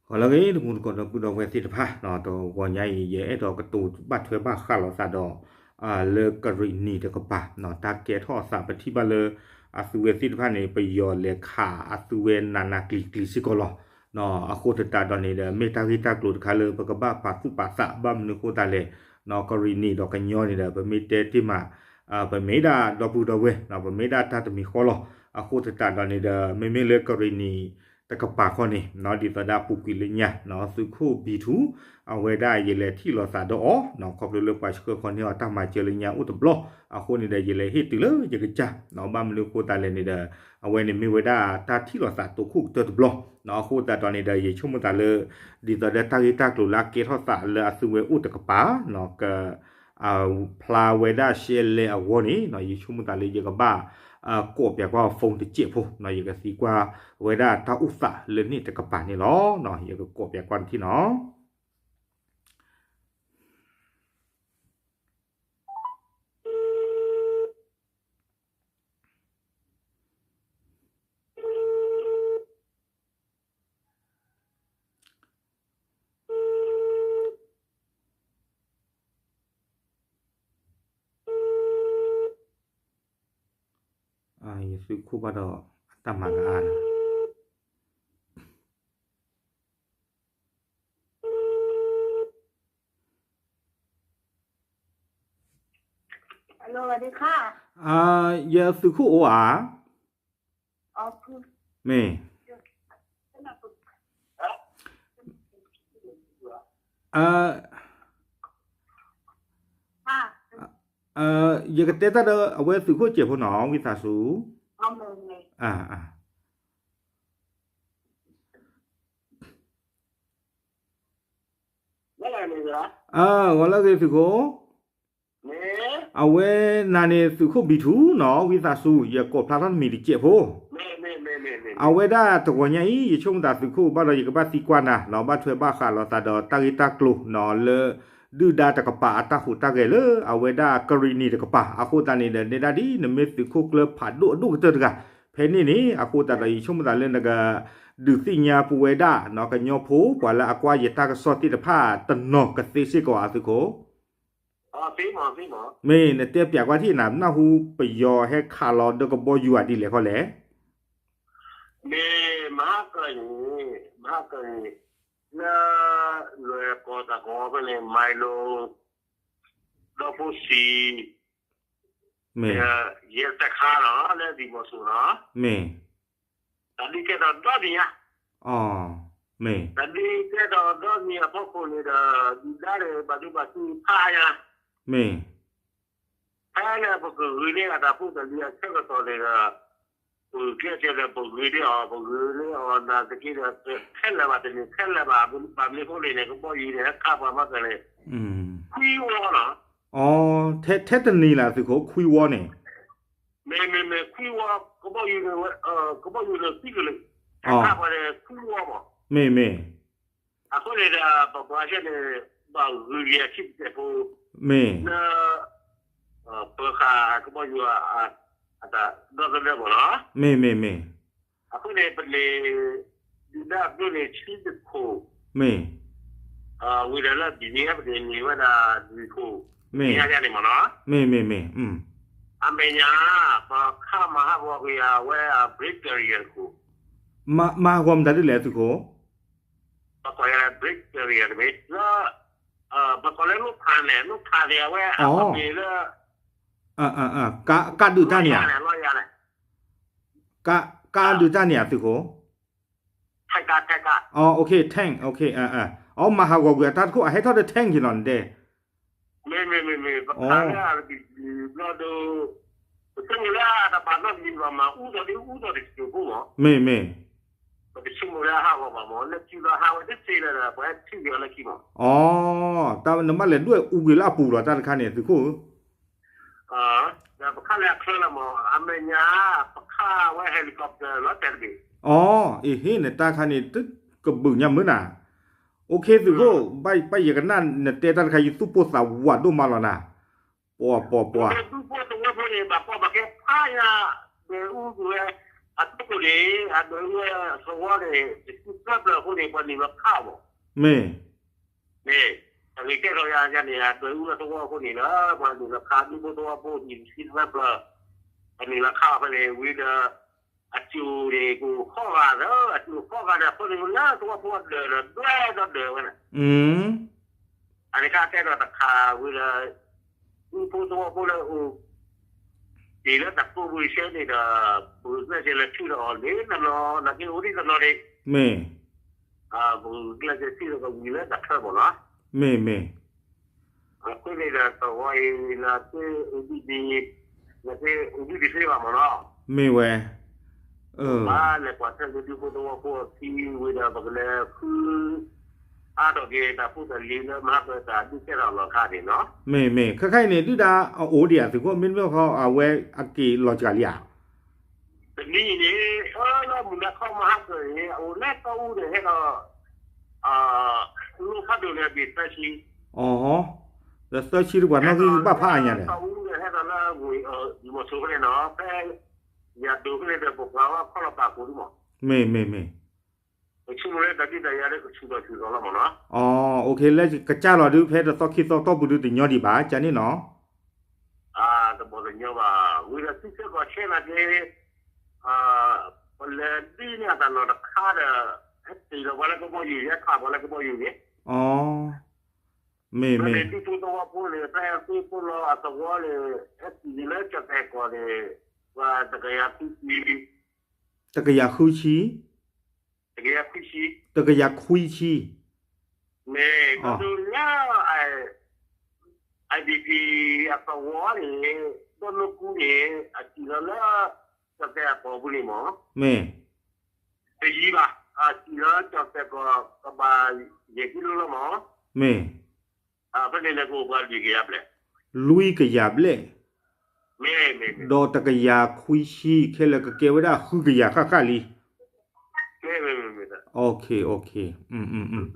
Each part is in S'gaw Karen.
ဂီၤလၢအဂ့ၤ တမူတကိးဒီပုၢ်ဒီဝဲၢ်သ့ၣ်တဖၣ်, တဂီၤညါအံၤ ယအဲၣ်ဒိးကတိၤဘၣ်ထွဲဘၣ်ဃးလိာ်သးဒီး လၢကရံၣ်နံၣ်တကပၤ တၢ်ကဲထီၣ်အသး ပထံၣ်ဘၣ်လၢ အသုဝဲသ့ၣ်တဖၣ်န့ၣ် ပယီၤလဲၤခးအသုဝဲနးနးကျံၤကျံၤစ့ၢ်ကီးလီၤ. အဃိသတးဒီးန့ၣ်ဒီး မ့ၢ်တၢ်ဂ့ၢ်တၢ်ကျိၤတခါလၢ ပကဘၣ်ပာ်သူၣ်ပာ်သး ဘၣ်မနုၤအဃိသတးလဲၣ်, ကရံၣ်နံၣ်ဒီးကညီန့ၣ်ဒီး ပမ့ၢ်တဲတ့ၢ်မး ပမ့ၢ်ဒၣ်ဒီပုၢ်ဒီဝဲၢ် ပမ့ၢ်ဒၣ်တၢ်တမံၤဃီလီၤ. အဃိသတးဒီးန့ၣ်ဒီး မ့မ့ၢ်လၢကရံၣ်နံၣ်တကပၤခီန့ၣ် ဒ်သိးဒၣ်ပူၤကွံာ်လၢညါ သုးခိၣ်ဘံထူ အဝဲဒၣ်ယလဲၤထံၣ်လိာ်သးဒီးအီၤ ခီဖျိလၢပှၤဆှၢဃီန့ၢ်အီၤတၢ်မၤစၢၤလၢညါအိၣ်တဘျီ, အဃိန့ၣ်ဒီး ယလဲၤဟ့ၣ်တုၤလၢယကစၢ် ဘၣ်မနုၤအဃိသတးလဲၣ်န့ၣ်ဒီး အဝဲန့ၣ်မ့ၢ်ဝဲဒၣ်တၢ်ထံၣ်လိာ်သးတိခိၣ်ကတၢၢ်တဘျီ, အဃိသတးဒီးန့ၣ်ဒီး ယဆိကမိၣ်သးလၢ ဒ်သိးဒီးတၢ်ဂ့ၢ်တၢ်ကျိၤလၢအကဲထီၣ်သးလၢအသုဝဲအိၣ်တကပၤ က ဖျါဝဲဒၣ်ရှဲလဲအဂီၢ်န့ၣ် ယဆိကမိၣ်သးလၢယကဘၣ် ကိးပၠးကွၢ် phone တစဲးဖိ ယကသံကွၢ်ဝဲဒၣ်တၢ်အိၣ်သးလၢန့ၣ်တကပၤန့ၣ်လီၤ. ယကကိးပၠးကွၢ်နထံၣ်နီၤ. ယသုးခိၣ်ဘၣ်ဒီး အတၢ်မၤကအါန့ၣ် ယသုးခိၣ်အိၣ်ဧါ. မ့ၢ် ယကတဲတၢ်ဒီးအဝဲသုးခိၣ်စဲးဖိနီၤ ဝံသးစူၤ. ဂီၤလၢအဂ့ၤသုးခိၣ်, အဝဲနၤန့ၣ်သုးခိၣ်ဘံထူနီၤ ဝံသးစူၤ ယကိးဖျါထီၣ်နမံၤတစဲးဖိ အဝဲဒၣ်တဂီၤညါအံၤ ယဆိကမိၣ်သးသုးခိၣ်ဘၣ်ဒီး ယကဘၣ်သံကွၢ်နၤ ဘၣ်ထွဲဘၣ်ဃးလိာ်သးဒီးတၢ်ဂ့ၢ်တၢ်ကျိၤနီၤ လၢ ဒုၣ်ဒါတကပၤအတၢ်ဟူးတၢ်ဂဲၤလၢအဝဲဒၣ်ကရံၣ်နံၣ်တကပၤ အဃိသတးန့ၣ်ဒီး နဲဒၣ်ဒ်နမ့ၢ်သုးခိၣ်ကျၢၢ်ဖးဒိၣ်အဒိၣ်ကတၢၢ်တဂၤ ဖဲန့ၣ်န့ၣ် အဃိသတးဒီး ယဆိကမိၣ်သးလၢနက ဒုးသ့ၣ်ညါပဝဲဒၣ် ကညီဖိ ပှၤလၢအကွၢ်ယတၢ်ကစီၣ်သ့ၣ်တဖၣ်တနီၤကသ့စ့ၢ်ကီးဧါသုးခိၣ်. မ့ၢ်နတဲပၠးကွၢ်ထံၣ်နၤ နၢ်ဟူပယီၤဟဲခးလီၤဒီးကဘီယူၤဧါဒ်လဲၣ်ခီလဲၣ်. မ့ၢ်မဟါကန့ၣ် မဟါကန့ၣ် လၢ လွဲၢ်ကီၢ်တၢ်ကီဖဲန့ၣ် မၤလိ ဒီဖိဆံး ယဲတခါလီၤ လၢဒံၣ်ဘီၣ်စိၣ်လီၤ. မ့ၢ် တၢ်ဒုးကဲထီၣ်ဒီနံၤဧါ. မ့ၢ် တၢ်ဒုးကဲထီၣ်ဒီနံၤအဖီခိၣ်န့ၣ်ဒီး ဒုၣ်ဒါန့ၣ် ဘၣ်ဒိဘၣ်ထံးဖးယါ. မ့ၢ် ဖဲလၢပကဂုာ်န့ၢ်အတၢ်ဖိတၢ်လံၤအဆၢကတီၢ်န့ၣ်ဒီး ပကဲကဲဒီး ပဂုာ်န့ၢ်အီၤ ပဂုာ်န့ၢ်အီၤနာ်သက့ဒီး ခဲလၢာ်ဘၣ်တန့ၢ်ခဲလၢာ်ဘၣ် ဘၣ်မနုၤအဃိလဲၣ်န့ၣ် ကဘီယူၤန့ၣ် ဟဲခးပှၤမၤကလဲၣ် ခွံဝီလီၤ. ထဲတနံၤလၢသုးခိၣ် ခွံဝီန့ၣ် မ့ၢ်မ့ၢ်မ့ၢ် ခွံဝီ ကဘီယူၤန့ၣ် ကဘီယူၤန့ၣ်သံကလဲာ် ဟဲခးပှၤန့ၣ် ခွံဝီမး. မ့ၢ်မ့ၢ် အဃိန့ၣ်ဒီး ပပှၤကဲန့ၣ် ဘၣ်ဂုာ်က့ၤအခံပကဲဖိ မ့ၢ် လၢ ပဃာ်ကဘီယူၤ အတၢ်ဒီသဒၢမးလီၤ. မ့ၢ်မ့ၢ်မ့ၢ် အဃိန့ၣ် ပန့ၢ် ဒုၣ်ဒါအဘျုးန့ၣ် ဆံတခိၣ် မ့ၢ် ဝံၤဒီးလၢ ဘံၣ်နံၣ် ပန့ၢ်န့ၢ်ဝဲဒၣ် လွံၢ်ခိၣ် မ့ၢ် ညါန့ၣ်မးလီၤ. မ့ၢ်မ့ၢ်မ့ၢ် အမဲာ်ညါ ပခးမၤဟးဂီၤကွံာ်အဝဲ brake barrier တခိၣ် မၤဟးဂီၤမတၤဒ်လဲၣ်သုးခိၣ် ပကိးယၤလၢ brake barrier တမ့ၢ်လၢ ပကိးလၢ နိၣ်ဖးန့ၣ် နိၣ်ဖးန့ၣ် အဝဲအပှ့ၤလၢ ကါဒုးတၢ်န့ၣ်ဧါ ကါဒုးတၢ်န့ၣ်ဧါသုးခိၣ် tank ကါ tank ကါ tank အီ မၤဟးဂီၤကွံာ်အတၢ်တခိၣ် အဟဲထီၣ်ဒီး tank က့ၤလီၤနတဲ မ့ၢ်မ့ၢ်မ့ၢ်မ့ၢ် ပခးလၢအဘံၣ်ဘျီဒီး ပဆိကမိၣ်လၢအတဘၣ်နီတမံၤဘၣ်မး အူသီၣ်ဒ်အူသီၣ်တစိၢ်ဖိမး မ့ၢ်မ့ၢ် ပတဆိကမိၣ်လၢအဟးဂီၤဘၣ်မး လၢစုလီၤဟးဝဲတသ့လၢၤဒီး ပှၤဟဲထံၣ်က့ၤအီၤလၢခံမး အီ တၢ်နဘၣ်လဲၤဒွဲၣ်အူကွံာ်လၢအပူၤလီၤ တၢ်တခါန့ၣ် သုးခိၣ်ဧၢ ဒီးပခးလၢအချၢလီၤမး အမဲာ်ညါ ပခးဝဲ helicopter လီၤတဲာ်တဘ့ၣ် အီ အ့ဟ့ၣ် နတၢ်ခါန့ၣ် တကဘုၣ်ညါမုၢ်နၤ OK သုးခိၣ် ဘၣ်ယကနၣ်နတဲတၢ်တခါ ယသူၣ်ပိၢ်သးဝးဒိၣ်မးလီၤနၤ ပှၤပှၤပှၤ သူၣ်ပိၢ်သးဝးဖိန့ၣ် ဘၣ်ကီဘၣ်ခဲဖးယါ ဘဲအူကွံာ်ဝဲ အ အတိၢ်န့ၣ် အဒွဲၣ်အူလၢသဝီန့ၣ် တဆံသၢဖျၢၣ်အဃိန့ၣ် ပှၤနုာ်လီၤခးအီၤမး. မ့ၢ်, မ့ၢ်, အဂ့ၤကဲထီၣ်ယၤန့ၣ် အဒွဲၣ်အူလၢသဝီအဃိန့ၣ်လီၤ ပှၤနုာ်လီၤခးဒူဖိသဝီဖိန့ၣ် တဆံသၢဖျၢၣ်, ပှၤနုာ်လီၤခးအီၤဖဲန့ၣ် ဝံၤဒီး အစိၤန့ၣ် ကအိၣ်ဃိးဂၤဒီး အစိၤဃိးဂၤဒီး အဃိန့ၣ်လၢသဝီဖိအဒၢးဒီး ဒွဲၣ်ဒီးဒၢးဝဲန့ၣ် အန့ၣ်ခါတဲဒီးတခါဝံၤဒီး ဒူဖိသဝီဖိလၢအိၣ် တ့ၢ်လၢတၢ်ကိးပူၤဆဲန့ၣ်ဒီး ပကကျဲးစၢးလဲၤထုးဒီးအီၤန့ၣ်တနီၤ နာ်က့အိၣ်ဒံးတနီၤန့ၣ် မ့ၢ်, ပကကျဲးစၢးထုးဒီးကဝံၤလၢတၢ်ချၢမးနီၤ. မ့ၢ်, မ့ၢ်, အဃိန့ၣ်ဒီးသဝီအံၤ နကအိၣ်ဒံးဒံး နကအိၣ်ဒံးဒံးသ့ဘၣ်မးနီၤ. မ့ၢ်ဝဲ, ဘၣ်လဲၤကွၢ်ထွဲလၢဒူဖိသဝီဖိအခံဝံၤဒီး ပကလဲၤဃု အါထီၣ်က့ၤတၢ်ဖိတၢ်လံၤလၢမဟါကတၢၢ်ဒုးကဲထီၣ်လီၤခါန့ၣ်နီၤ. မ့ၢ်မ့ၢ် ခဲခါအံၤန့ၣ် ဒုၣ်ဒါအအိၣ်ဒံးဧါ သုးခိၣ် မ့တမ့ၢ်ဃီ အဝဲအက့ၤလီၤစှၤလံဧါ. တနံၤအံၤန့ၣ် အၢလၢမုၢ်နၤခီမဟါကတၢၢ်န့ၣ် အအိၣ်လၢတီအူန့ၣ်ဟဲဒီး လိၣ်ဖးဒိၣ်န့ၣ်အဘ့ၣ်သၢဆံ, အ, ဒီးသၢဆံတပှၤနီၣ်ဂံၢ်ဘၣ်ဖးအါညါန့ၣ်, တီအူန့ၣ်ဟဲဒီးလၢဝ့ၢ်အီၤ မီၤစိၤဖဲန့ၣ်နီၤ ဖဲ ယၤဒိၣ်ဖဲန့ၣ်ဒီး ပပှၤဝဲခီလီၤပာ်ကိးဒုမး. မ့ၢ်မ့ၢ်မ့ၢ် ပဆိကမိၣ်လၢတၢ်ဒုးတၢ်ယၤလၢကဆူၣ်ထီၣ်ဆူၣ်ထီၣ်လီၤမးနီၤ. အ, အိၣ်ခ့ လၢကစၢ်လီၤဒုး ဖဲတသီခံသီတီၢ်ပူၤဒုးတညီဒံးဘၣ် ကန့ၣ်နီၤ. တဘီတညီဘၣ် ဝံၤဒီးသုဆၢကီၢ်ဆဲနာ်က့ ပလဲၤဒ်န့ၣ်အတၢ်နီၢ်တခါဒီး ဟဲတ့ၢ်လီၤပှၤလၢကဘီယူၤ ဟဲခးပှၤလၢကဘီယူၤန့ၣ်, အ, မ့ၢ်မ့ၢ် ဒူဖိသဝီဖိန့ၣ် ဖဲအသ့ဖိလီၤအသဝီန့ၣ် ဟဲတ့ၢ်လၢကၠီၣ်တဲၣ်ကီၢ်န့ၣ် ပှၤတကယၤခွံဆံ တကယၤဃုဆံ, တကယၤခွံဆံ, တကယၤခွံဆံ, မ့ၢ် ဒီးလၢ IDP အသဝီန့ၣ် ဒီနူကူန့ၣ် အစံၣ်လီၤလၢ ကၠီၣ်တဲၣ်အကီၢ်ပူၤန့ၣ်မး, မ့ၢ် တယံၤဘၣ်, အစံၣ်လီၤလၢကၠီၣ်တဲၣ်ကီၢ် ကဘၣ်ယဲၢ်ကံလိလီၤမး, မ့ၢ် ဖဲန့ၣ်န့ၣ်ကအိၣ်ပှၤလွံၢ်ကယၤဘျဲၣ်, လွံၢ်ကယၤဘျဲၣ်, မ့ၢ် ဒီးတကယၤခွံဆံ ခဲလၢာ်ကကဲဝဲဒၣ်ဃုကယၤဃၣ်ဃၣ်လံ. မ့ၢ် မ့ၢ် မ့ၢ်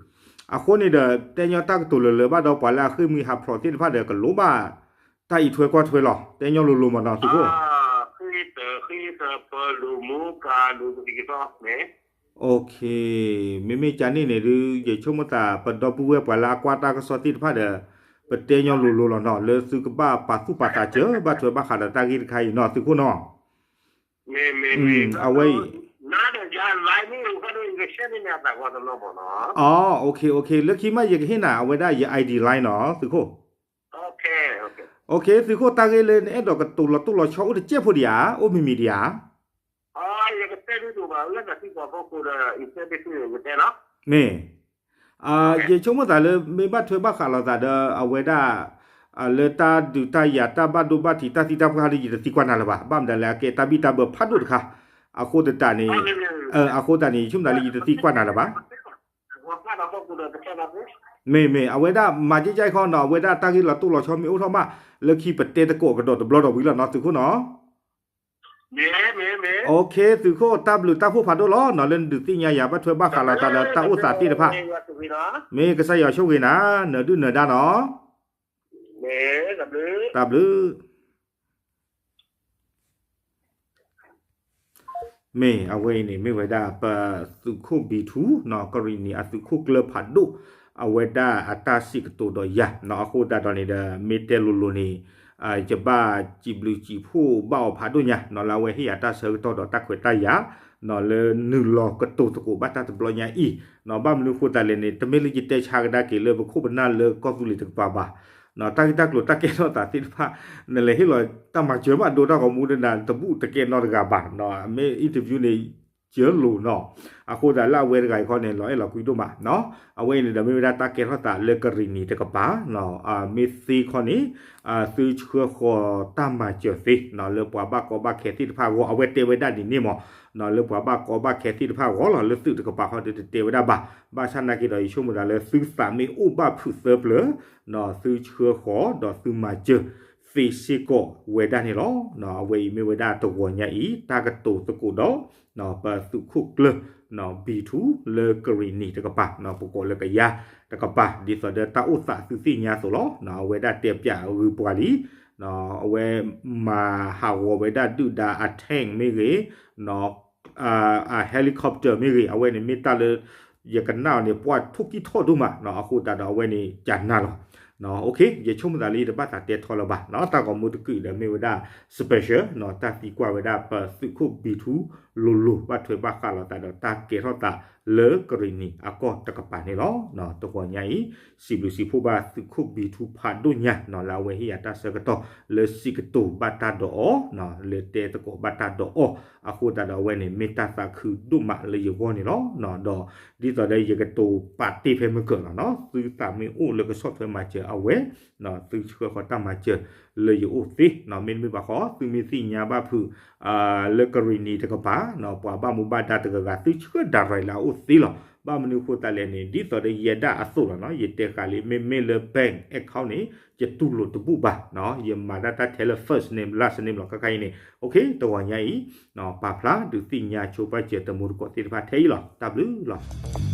အဃိန့ၣ်ဒီး တဲညီတၢ်ကတိၤလၢာ်လၢာ်ဘၣ်ဒီး ပှၤလၢအဃ့ၢ်မှံဟးဖျိးသ့ၣ်တဖၣ်ဒီး ကလိၣ်ဘၣ်တၢ်အံးထွဲကွၢ်ထွဲလီၤ. တဲညီလိၤလိၤမးနီၤ သုးခိၣ်, ဃ့တၢ်ဃ့တၢ် ပလိာ်မူကၤလိာ်ကသံၣ်ကသီန့ၣ် မ့မ့ၢ်ကန့ၣ်န့ၣ်ဒုး ယဆိကမိၣ်သး ပဒီပုၢ်ဝဲၢ်ပှၤလၢအကွၢ်တၢ်ကစီၣ်သ့ၣ်တဖၣ်ဒီး ပတဲညီလိၤလိၤလီၤနီၤ လၢသုကဘၣ်ပာ်သူၣ်ပာ်သးစၢၤ ဘၣ်ထွဲဘၣ်ဃးဒီးတၢ်ဂ့ၢ်တခါအံၤနီၤ သုးခိၣ်နီၤ. အဝဲအံၤ, အ, လၢခံမးယကဟ့ၣ်နၤ အဝဲဒၣ်ယ ID line နီၤ သုးခိၣ်, သုးခိၣ် တၢ်ဂ့ၢ်လၢနအဲၣ်ဒိးကတိၤလီၤတိၢ်လီၤဆီအိၣ်တစဲးဖိဒံးဧါ, အိၣ်မံၤမံၤဒံးဧါ. မ့ၢ်, ယဆိကမိၣ်သးလၢ မ့ၢ်ဘၣ်ထွဲဘၣ်ဃးလိာ်သးဒီး အဝဲဒၣ် လၢတၢ်ဒုးတၢ်ယၤတၢ်ဘၣ်ဒိဘၣ်ထံးတၢ်သံတၢ်ပှၢ်ဒီး ယတသံကွၢ်နၤလၢၤဘၣ်. ဘၣ်မနုၤလဲၣ် အကဲတၢ်ဘံၣ်တၢ်ဘၢဖးဒိၣ်တခါ, အဃိသတးန့ၣ်, အဃိသတးန့ၣ် ယဆိကမိၣ်သးလၢယတသံကွၢ်နၤလၢၤဘၣ်. မ့ၢ်မ့ၢ် အဝဲဒၣ်မၤကဲကဲခီနီၤ အဝဲဒၣ်တၢ်ဂ့ၢ်လီၤတိၢ်လီၤဆီမ့ၢ်အိၣ်ထီၣ်မး လၢခံပတဲသကိးကဒီးတဘျီဒီးဝံၤလီၤနီၤ သုးခိၣ်နီၤ. အိၣ်ခ့ သုးခိၣ် တၢ်ဘျုးတၢ်ဖှိၣ်ဖးဒိၣ်လီၤနီၤ လၢနဒုးသ့ၣ်ညါယၤဘၣ်ထွဲဘၣ်ဃးလိာ်သးဒီးတၢ်အိၣ်သးသ့ၣ်တဖၣ်. မ့ၢ်ကစၢ်ယွၤဆိၣ်ဂ့ၤနၤ နၢၤဒုၣ်နၢၤဒါနီၤ. တၢ်ဘျုး မ့ၢ်အဝဲအံၤန့ၣ် မ့ၢ်ဝဲဒၣ်ပသုးခိၣ်ဘံထူနီၤ ကရံၣ်နံၣ်အသုးခိၣ်ကျၢၢ်ဖးဒိၣ် အဝဲဒၣ်အတၢ်စံးကတိၤဒီးယၤနီၤ အဃိသတးဒီးန့ၣ်ဒီး မ့ၢ်တဲလိၤလိၤန့ၣ် ယဘၣ်စံးဘျုးစံးဖှိၣ်ဘၣ်အီၤဖးဒိၣ်ညါနီၤ လၢအဝဲဟ့ၣ်ယၤတၢ်ဆၢကတီၢ်ဒီးတၢ်ခွဲးတၢ်ယာ်နီၤ လၢနုာ်လီၤကတိၤသကိးဘၣ်တၢ်တဘျီညါအံၤနီၤ ဘၣ်မနုၤဃိသတးလဲၣ်န့ၣ် တမ့ၢ်လၢယတဲဆါကဒါက့ၤလၢပခိၣ်ပနၢ်လၢကီၢ်သူလ့ၤတကပၤဘၣ် တၢ်ဂ့ၢ်တၢ်ကျိၤတၢ်ကဲထီၣ်သးသ့ၣ်တဖၣ် နလဲၤဟ့ၣ်လီၤတၢ်မၤစၢၤဘၣ်ဒိတၢ်ဂီၤမူဒီးနၤ တဘူၣ်တကဲနီတဂၤဘၣ်နီၤ မ့ၢ် interview န့ၣ် စၢၤလိၤနီၤ အဃိသတးလၢအဝဲတဂၤအံၤခီန့ၣ် လီၤအဲၣ်လီၤကွံဒိၣ်မးနီၤ အဝဲအံၤန့ၣ်ဒီးမ့ၢ်ဝဲဒၣ်တၢ်ကဲထီၣ်သးလၢကရံၣ်နံၣ်တကပၤနီၤ မ့ၢ်သ့ခီန့ၣ် သုဆှၢဃီၤတၢ်မၤစၢၤသ့နီၤ လၢပှၤဘၣ်ကီဘၣ်ခဲသ့ၣ်တဖၣ်အဂီၢ် အဝဲတဲဝဲဒၣ်ဒ်န့ၣ်မးနီၤ လၢပှၤဘၣ်ကီဘၣ်ခဲသ့ၣ်တဖၣ်အဂီၢ်လီၤ လၢသုးတကပၤခီဒီးတတဲဝဲဒၣ်ဘၣ် ဘၣ်ဆၣ်နာ်က့ဒီး ယဆိကမိၣ်သးလၢသုသးမ့ၢ်အိၣ်ဘၣ်ဖုးသၢပျၢၤနီၤ သုဆှၢဃီၤဒီးသုမၤစၢၤသ့စ့ၢ်ကီးဝဲဒၣ်န့ၣ်လီၤ. အဝဲအံၤမ့ၢ်ဝဲဒၣ်တဂီၤညါအံၤ တၢ်ကတိၤသကိးဒီး ပသုးခိၣ်ကျၢၢ် ဘံထူ လၢကရံၣ်နံၣ်တကပၤ ပကိးလၢကယၤတကပၤ ဒ်သိးဒီးတၢ်အိၣ်သးသုသ့ၣ်ညါအသိးလီၤ. အဝဲဒၣ်တဲပၠးဂုၤပှၤလံ အဝဲမၤဟးဂီၤဝဲဒၣ်ဒုၣ်ဒါအ tank မ့ၢ်ဂ့ၤနီၤ helicopter မ့ၢ်ဂ့ၤ အဝဲန့ၣ်မ့ၢ်တၢ်လၢ ယကနၣ်အီၤန့ၣ် ပှၢ်ထိၣ်ကံၢ်ထီၣ်ဒိၣ်မး အဃိသတးဒီးအဝဲန့ၣ် ကနၣ်လီၤ. ယဆိကမိၣ်သးလၢ ယတဘၣ်သးတဲထီလၢၤဘၣ် တၢ်ဂီၤမူတကုာ်ဒီးမ့ၢ်ဝဲဒၣ် special တၢ်သံကွၢ်ဝဲဒၣ်ပသုးခိၣ်ဘံထူ လိၤလိၤ ဘၣ်ထွဲဘၣ်ဃးလိာ်သးဒီးတၢ်ကဲထီၣ်သးလၢကရံၣ်နံၤအကီၢ်တကပၤန့ၣ်လီၤ. တဂီၤညါအံၤ စံးဘျုးစံးဖှိၣ်ဘၣ်သုးခိၣ်ဘံထူဖးဒိၣ်ညါ လၢအဝဲဟ့ၣ်ယၤတၢ်ဆၢကတီၢ်လၢစံးကတိၤဘၣ်တၢ်ဒီးအီၤ လၢတဲသကိးဘၣ်တၢ်ဒီးအီၤ အဃိသတးဒီးအဝဲန့ၣ် မ့ၢ်တၢ်သးခုဒိၣ်မးလၢယဂီၢ်န့ၣ်လီၤ. ဒီးဒ်သိးဒီးယကတိၤပာ်တ့ၢ်ဖဲမုၢ်ကၢၤလီၤနီၤ သုသးမ့ၢ်အိၣ်လၢကဆီၣ်ထွဲမၤစၢၤအဝဲ သုဆှၢဃီၤတၢ်မၤစၢၤလၢယအိၣ်သ့ မ့တမ့ၢ်ဘၣ်ဃီ သုမ့ၢ်သ့ၣ်ညါဘၣ်ဖုး လၢကရံၣ်နံၤတကပၤ ပှၤဘၣ်မူဘၣ်ဒါတဂၤဂၤ သုဆှၢဒၣ်ရဲၣ်လၢအအိၣ်သ့လီၤ. ဘၣ်မနုၤအဃိသတးလဲၣ်န့ၣ် ဒ်သိးဒီးယဲဒၣ်အသိးလီၤနီၤ ယတဲဃာ်လံ မ့မ့ၢ်လၢ bank account န့ၣ် ယတူၢ်လိာ်တဘူၣ်ဘၣ် ယမၤဒၣ်တၢ်ထဲလၢ first name last name လီၤ ခဲခါအံၤန့ၣ် တဂီၤညါအံၤ ပာ်ဖျါ ဒုးသ့ၣ်ညါဆိပာ်စၢၤတမူတကိးသ့ၣ်တဖၣ်ထဲအံၤလီၤ. တၢ်ဘျုးလီၤ.